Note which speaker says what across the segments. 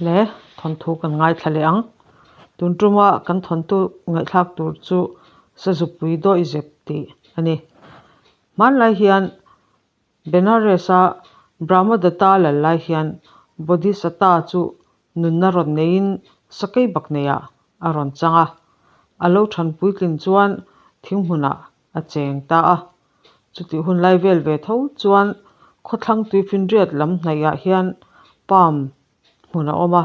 Speaker 1: Le thawnthu kan ngaithla leh ang. Tun tuma kan thawnthu ngaihthlak tur chu Sazupui Dawihzep tih a ni. Hmanlai hian Benares-a Brahmadatta lal lai hian Bodhisatta chu nunna rawn neiin sakei bak neiah a rawn chang a. A lo than puitlin chuan thinghmunah a cheng ta a. Chutih hun lai vel ve tho chuan khawthlang tuifinriat lam hnaihah hian palm hmun a awm a,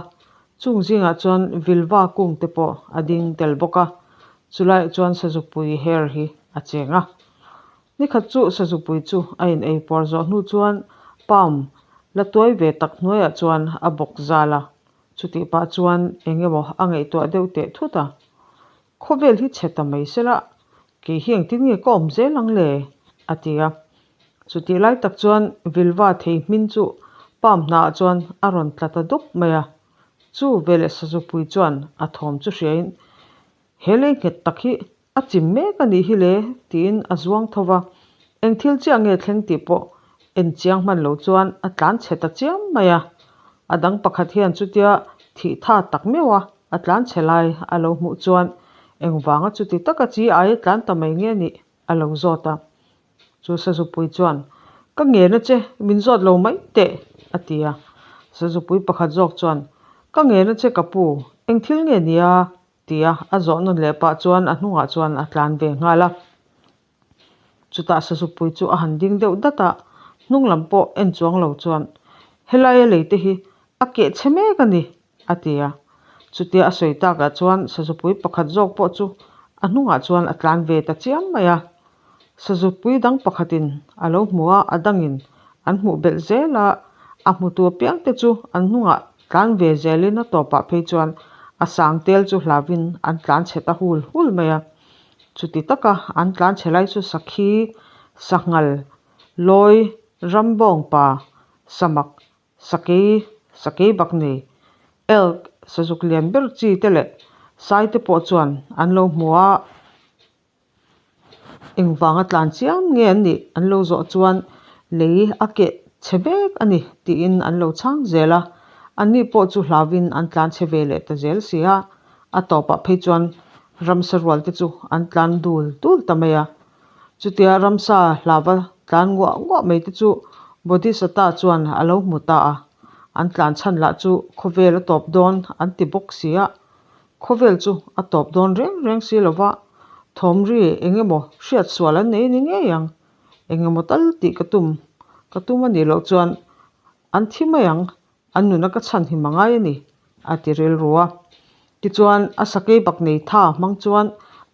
Speaker 1: chung zingah chuan vilva kung te pawh a ding tel bawk a, chulaiah chuan sazupui her hi a cheng a. Nikhat chu sazupui chu a in ei puar zawh hnu chuan palm la tuai ve tak hnuaiah chuan a bawk zal a, chutih pah chuan eng emaw a ngaihtuah deuh teh thut a. Khawvel hi chhe ta mai sela, kei hi engtin nge ka awm zel ang le? a ti a. Chutih lai tak chuan Vilva thei hmin chu palm hnaah chuan a rawn tla ta dup mai a. Chu veleh Sazupui chuan a thawm chu hriain, He lei nghet tak hi a chim mek a nih hi le tiin a zuang tho va. Eng thil chiah nge thleng tih pawh en chiang hman lo chuan a tlan chhe ta chiam mai a. A dang pakhat hian chutia thih tha tak meuh a A tlan chhe lai a lo hmuh chuan engvanga chuti taka chi ai a tlan ta mai nge nih a lo zawt a. Chu Sazupui chuan, Ka ngen a che, min zawt lo mai teh, a ti a. Sazupui pakhat zawk chuan, Ka ngen a che ka pu, eng thil nge nia? tia a zawh nawn leh pah chuan a hnungah chuan a tlan ve nghal a. Chutah Sazupui chu a han ding deuh dat a, hnung lam pawh en chuang lo chuan, Helaia lei te hi a keh chhe mek a ni, a ti a. Chutia a sawi takah chuan Sazupui pakhat zawk pawh chu a hnungah chuan a tlan ve ta chiam mai a. Sazupui dang pakhatin a lo hmu a, a dangin an hmuh belh zel a, a hmutu apiang te chu an hnungah tlan ve zelin a tawpah phei chuan a sang tel chu hlauhin an tlan chhe ta hul hul mai a. Chuti taka an tlan chhe lai chu sakhi, sanghal, lawi, rambawngpa, samak, sakei, sakei bak nei, elk, sazuk lian ber chi te leh sai te pawh chuan an lo hmu a. Engvanga tlan chiam nge an nih an lo zawh chuan lei a keh chhe mek a ni tiin an lo chhang zel a, anni pawh chu hlauvin an tlan chhe ve leh ta zel si a, a tawpah phei chuan ramsa rual te chu an tlan dul dul ta mai a. Chutia ramsa hlauva tlan nguah nguah mai te chu Bodhisatta chuan a lo hmu ta a, an tlan chhan lah chu khawvel a tawp dawn an ti bawk si a, Khawvel chu a tawp dawn reng reng si lo va, thawm ri eng emaw hriat sual an nei ni ngei ang. Eng emaw tal tih ka tum ka tum a nih loh chuan an thi mai ang, an nuna ka chhan him a ngai a ni, a ti rilru a. Tichuan a sakei bak nei tha hmang chuan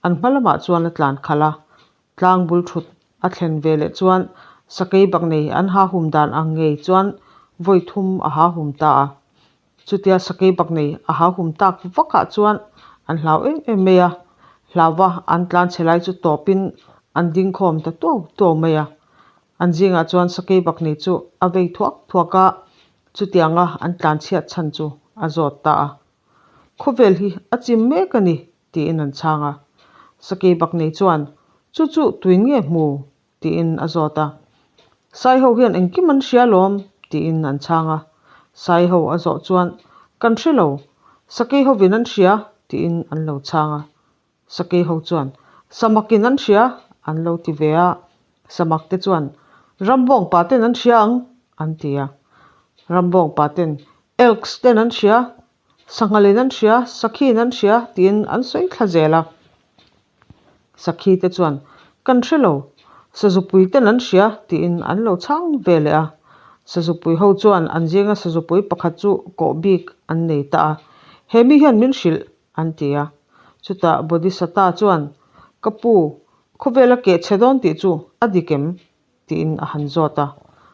Speaker 1: an hma lamah chuan a tlan khalh a, Tlang bul thut a thlen ve leh chuan sakei bak nei an ha hum dan ang ngei chuan vawi thum a ha hum ta a. Chutia sakei bak nei a ha hum tak vakah chuan an hlau em em mai a, hlauva an tlan chhe lai chu tawpin an ding khawm ta tuau tuau mai a. An zingah chuan sakei bak nei chu a vei thuak thuak a, chutianga an tlan chhiat chhan chu a zawt ta a. Khawvel hi a chim mek a ni tiin an chhang a. Sakei bak nei chuan, Chu chu tuin nge hmu? tiin a zawt a. Sai ho hian engkim an hria alawm, tiin an chhang a. Sai ho a zawh chuan, Kan hre lo, sakei hovin an hria, tiin an lo chhang a. Sakei ho chuan, Samakin an hria, an lo ti ve a. Samak te chuan, Rambawng pa ten an hria ang, an ti a. Rambawng pa ten, Elks ten an hria, Sanghalin an hria, Sakhiin an hria tiin an sawi thla zel a. Sakhi te chuan, Kan hre lo, Sazupui ten an hria tiin an lo chhang ve leh a. Sazupui ho chuan an zinga Sazupui pakhat chu kawh bik an nei ta a, He mi hian min hrilh an ti a. Chutah Bodhisatta chuan, Ka pu, khawvel a keh chhe dawn tih chu a dik em? Tiin a han zawt a.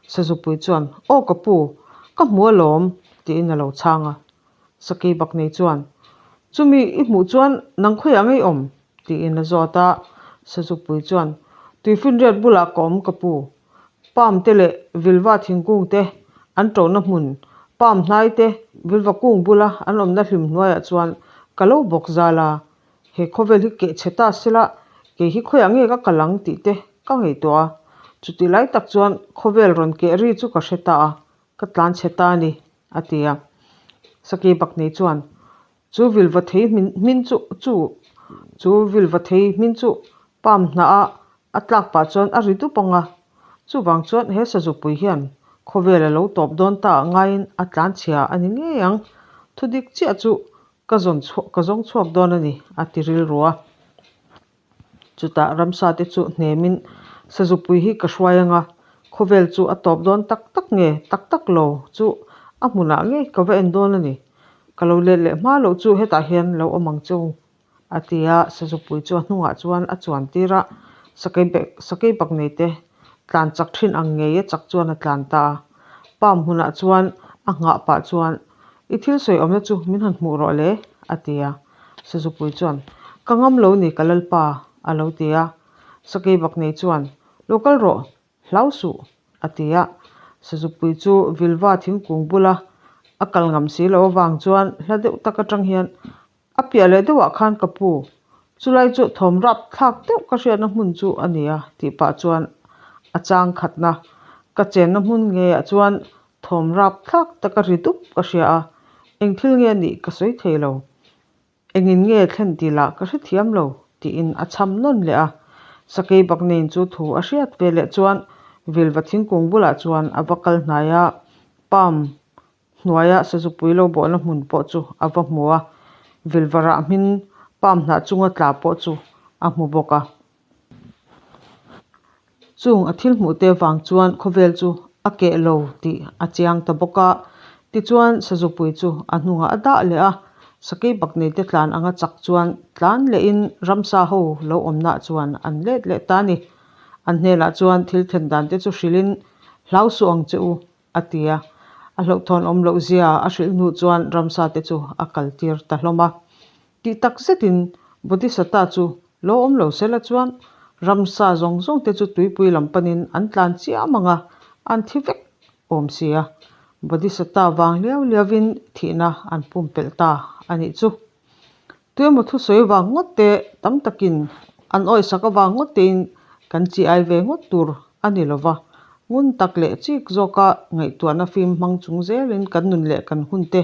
Speaker 1: Sazupui chuan, Aw ka pu, ka hmu alawm, tiin a lo chhang a. Sakei Baknei chuan, Chumi i hmuh chuan nang khawiah ngei awm? tiin a zawt a. Sazupui chuan, Tuifinriat bulah ka awm ka pu. Palm te leh vilva thingkung te an ṭona hmun, palm hnai te vilva kung bula an awmna hlim hnuaiah chuan ka lo bawk zal a. He khawvel hi keh chhe ta sela, kei hi khawiah nge ka kal ang tih te ka ngaihtuah a. Chuti lai tak chuan khawvel rawn keh ri chu ka hre ta a, ka tlan chhe ta a ni, a ti a. Sakei baknei chuan chu vilva thei hmin chu chu chu vilva thei hmin chu palm hnah a a tlak pah chuan a ri dup ang a, chuvang chuan he sazupui hian khawvel a lo tawp dawn ta ah ngaiin a tlanchhia a ni ngei ang, thudik chiah chu ka zawn chhuak ka zawng chhuak dawn a ni a ti rilru a. Chutah ramsa te chu hnemin sazupui hi ka hruai ang a, khawvel chu a tawp dawn tak tak nge tak tak lo chu a hmunah ngei ka va en dawn a ni, ka lo let leh hma loh chu hetah hian lo awm ang che u. A ti a, sazupui chu a hnungah chuan a chuan tir a, sakei sakei bak nei te tlan chak thin ang ngei a chak chuan a tlan ta a. Palm hmunah chuan a nghah pah chuan, I thil sawi awmna chu min han hmuh rawh le, a ti a. Sazupui chuan, Ka ngam lo ni ka lalpa, a lo ti a. Sakei bak nei chuan, Lo kal rawh, hlau suh, a ti a. Sazupui chu Vilva thingkung bula a kal ngam si loh avang chuan hla deuh tak atang hian A piah leh deuhah khan ka pu, chulai chu thawm rap thlak deuh ka hriatna hmun chu a ni a tih pah chuan a chang khatna ka chenna hmun ngeiah chuan thawm rap thlak taka ri dup ka hria a, eng thil nge nih ka sawi thei lo. Engin nge thlen tih lah ka hrethiam lo tiin a chham nawn leh a. Sakei Baknein chu thu a hriat ve leh chuan Vilva thingkung bulah chuan a va kal hnai a, palm Hnuaia sazupui lo bawhna hmun pawh chu a va hmu a, vilvarah hmin palm hnah chunga tla pawh chu a hmu bawk a. Chung a thil hmuh te vang chuan khawvel chu a keh lo tih a chiang ta bawk a. Tichuan sazupui chu a hnungah a dah leh a, sakei baknei te tlan anga chak chuan tlan lehin ramsa ho lo awmnaah chuan an let leh ta a ni. An hnenah chuan thil thlen dan te chu hrilhin hlau suh ang che u a ti a. A hlauhthawn awm loh zia a hrilh hnu chuan ramsa te chu a kal tir ta hlawm a. Tih tak zetin Bodhisatta chu lo awm lo sela chuan ramsa zawng zawng te chu tuipui lam panin an tlan chiam ang a, an thi vek awm si a. Bodhisatta vang liau liauin thihna an pumpelh ta a nih chu. Tuemaw thusawi vang ngawt te tam takin an awihsak avang ngawt tein kan chi ai ve ngawt tur a ni lo va, ngun tak leh chik zawka ngaihtuahna fim hmang chung zelin kan nun leh kan hun te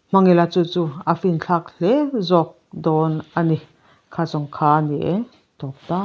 Speaker 1: hmang ila chu chu a finthlak hle zawk dawn a ni. Kha zawng kha a ni e, tawp ta.